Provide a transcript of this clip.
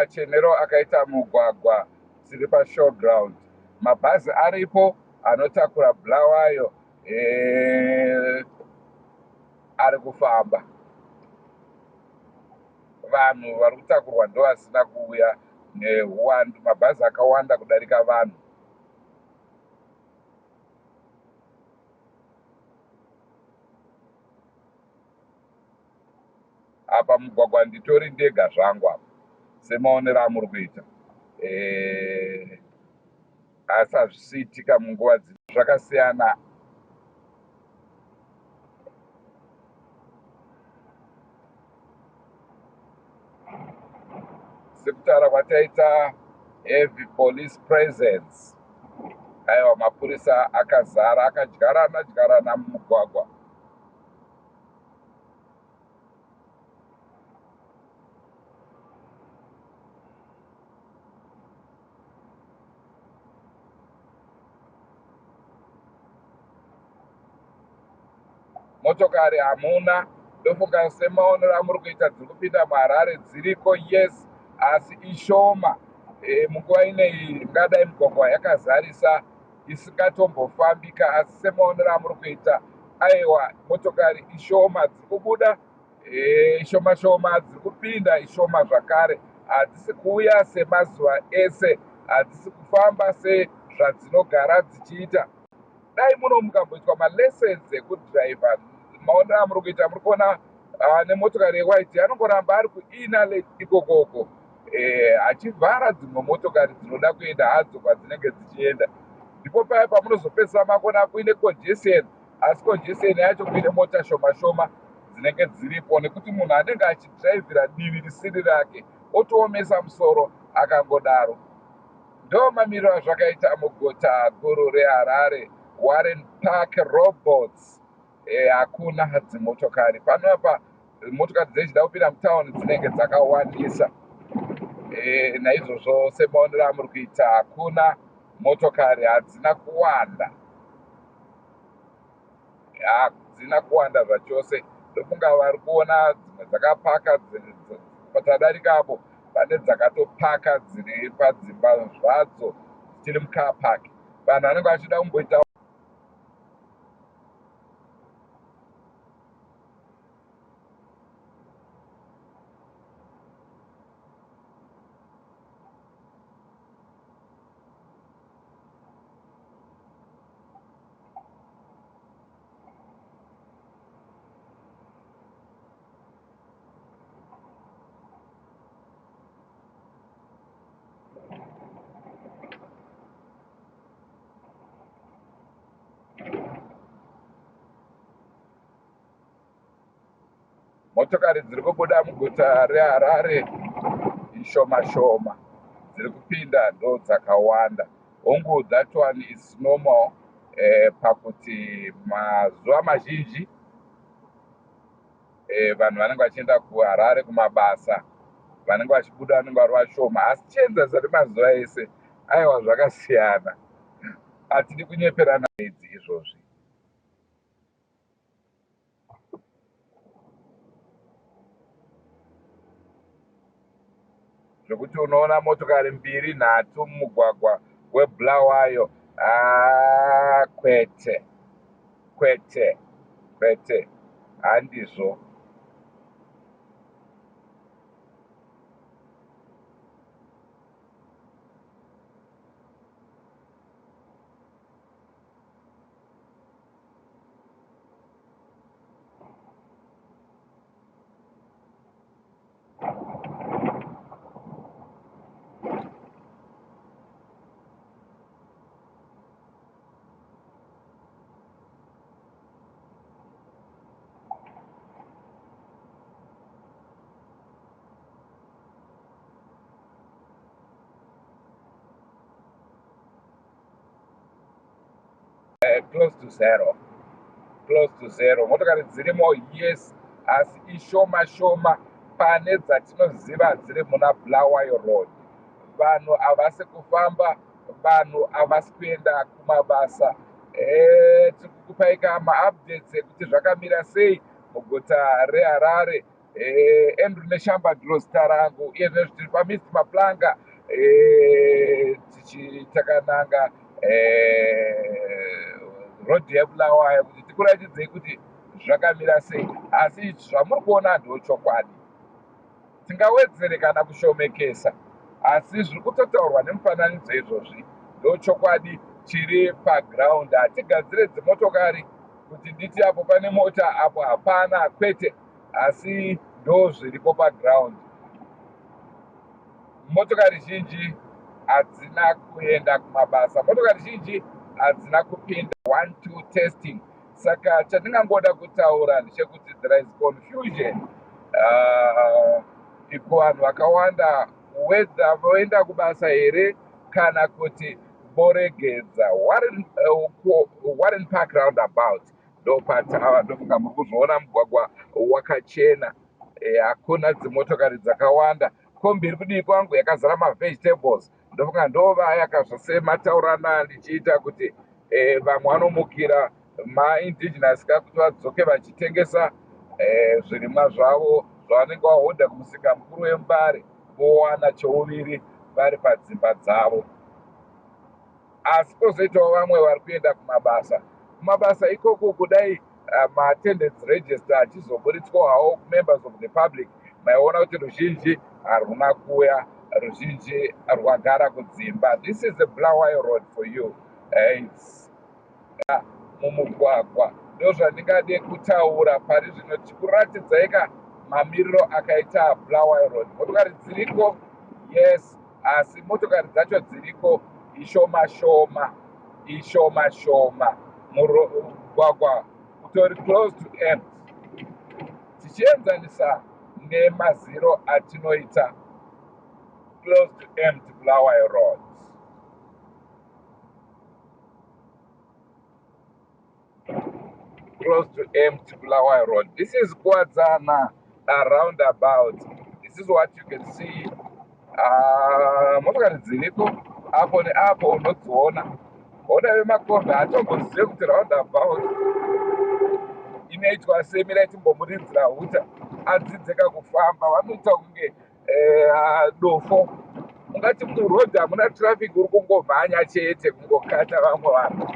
Ndo machenero akaita mugwagwa. Tiri pashowground. Mabhazi aripo anotakura Bulawayo ari kufamba. Vanhu vari kutakurwa ndovasina kuuya nehuwandu. Mabhazi akawanda kudarika vanhu. Apa mugwagwa nditori ndega zvangu apa, semaonero amuri kuita. Asi hazvisiitika munguva dzino, zvakasiyana. Sekutaura kwataita, heavy police presence. Aiwa, mapurisa akazara, akadyarana dyarana mumugwagwa. Motokari hamuna. Ndofunga semaonero amuri kuita, dziri kupinda muHarare dziriko, yes, asi ishoma. Munguva ineyi ingadai mugwagwa yakazarisa isingatombofambika, asi semaonero amuri kuita, aiwa, motokari ishoma dziri kubuda, shoma shoma, dziri kupinda ishoma zvakare. Hadzisi kuuya semazuva ese, hadzisi kufamba sezvadzinogara dzichiita. Dai muno mukamboitwa malessons ekudhiraivha. Maonero amuri kuita, muri kuona nemotokari yewhite anongoramba ari kuinner lane ikokoko, achivhara dzimwe motokari dzinoda kuenda hadzo kwadzinenge dzichienda. Ndipo paya pamunozopedzisa makona kuine congestion, asi congestion yacho kuine mota shoma shoma dzinenge dziripo, nekuti munhu anenge achidhiraivhira divi risiri rake, otoomesa musoro akangodaro. Ndo mamiriro azvakaita muguta guru reHarare. Warren Park robots, hakuna dzimotokari pano apa. Motokari dzechida kupinda mutauni dzinenge dzakawandisa. Naizvozvo semaonero amuri kuita, hakuna motokari, hadzina kuwanda, hadzina kuwanda zvachose. Ndofunga vari kuona dzimwe dzakapaka patadarika apo, pane dzakatopaka dziri padzimba zvadzo, dzichiri mucar park. Vanhu vanenge vachida kumboita. Motokari dziri kubuda muguta reHarare ishoma shoma, dziri kupinda ndo dzakawanda. Hongu, that one is normal, pakuti mazuva mazhinji vanhu vanenge vachienda kuHarare kumabasa, vanenge vachibuda vanenge vari vashoma, asi chienzanisa nemazuva ese, aiwa, zvakasiyana. Hatidi kunyeperana idzi izvozvi. Zvekuti unoona motokari mbiri, nhatu mumugwagwa weBulawayo, haa, kwete, kwete, kwete, handizvo. Close to zero, close to zero. Motokari dzirimo, yes, asi ishoma shoma pane dzatinoziva dziri muna Bulawayo Road. Vanhu havasi kufamba, vanhu havasi kuenda kumabasa. Tiri kukupai ka maupdates ekuti zvakamira sei muguta reHarare. Andrew Neshamba ndiro zita rangu. Iye zvinezvi tiri paMr Maplanga, tichitakananga road yeBulawayo kuti tikuratidzei kuti zvakamira sei. Asi zvamuri kuona ndo chokwadi. Tingawedzere kana kushomekesa, asi zviri kutotaurwa nemufananidzo izvozvi ndo chokwadi chiri paground. Hatigadzire dzimotokari kuti nditi apo pane mota, apo hapana, kwete, asi ndo zviripo paground. Motokari zhinji hadzina kuenda kumabasa, motokari zhinji hadzina kupinda 1 2 testing. Saka chandingangoda kutaura ndechekuti there is confusion kuvanhu vakawanda, whether voenda kubasa here kana kuti voregedza. Warren Park roundabout ndopatava. Ndofunga muri kuzviona, mugwagwa wakachena, hakuna dzimotokari dzakawanda. Kombi iri kudii kwangu yakazara mavegetables. Ndofunga ndova yakazvosemataurana ndichiita kuti vamwe vanomukira maindigenous ka kuti vadzoke vachitengesa zvirimwa zvavo zvavanenge vahodha kumusika mukuru weMbare, vowana chouviri vari padzimba dzavo. Asi kwozoitawo vamwe vari kuenda kumabasa. Kumabasa ikoko, kudai maattendance register achizoburitswa hawo kumembers of the public, maiona kuti ruzhinji haruna kuuya, ruzhinji rwagara kudzimba. This is the Bulawayo road for you. It's mumugwagwa. Ndozvandingade kutaura pari zvino, tichikuratidzai ka mamiriro akaita Bulawayo road. Motokari dziriko, yes, asi motokari dzacho dziriko ishoma shoma, ishoma shoma. Mugwagwa utori close to empty tichienzanisa nemaziro atinoita. Close to empty Bulawayo road, close to empty Bulawayo road. This is Kuwadzana roundabout. This is what you can see. Motokari dziriko apo neapo, unodziona. Ona vemakombi hatombozive kuti roundabout inoitwa semirai. Timbomuridzira huta adzidze kakufamba. Vanoita kunge dofo. Ungati murodhi hamuna traffic, uri kungomhanya chete, kungokata vamwe vanhu.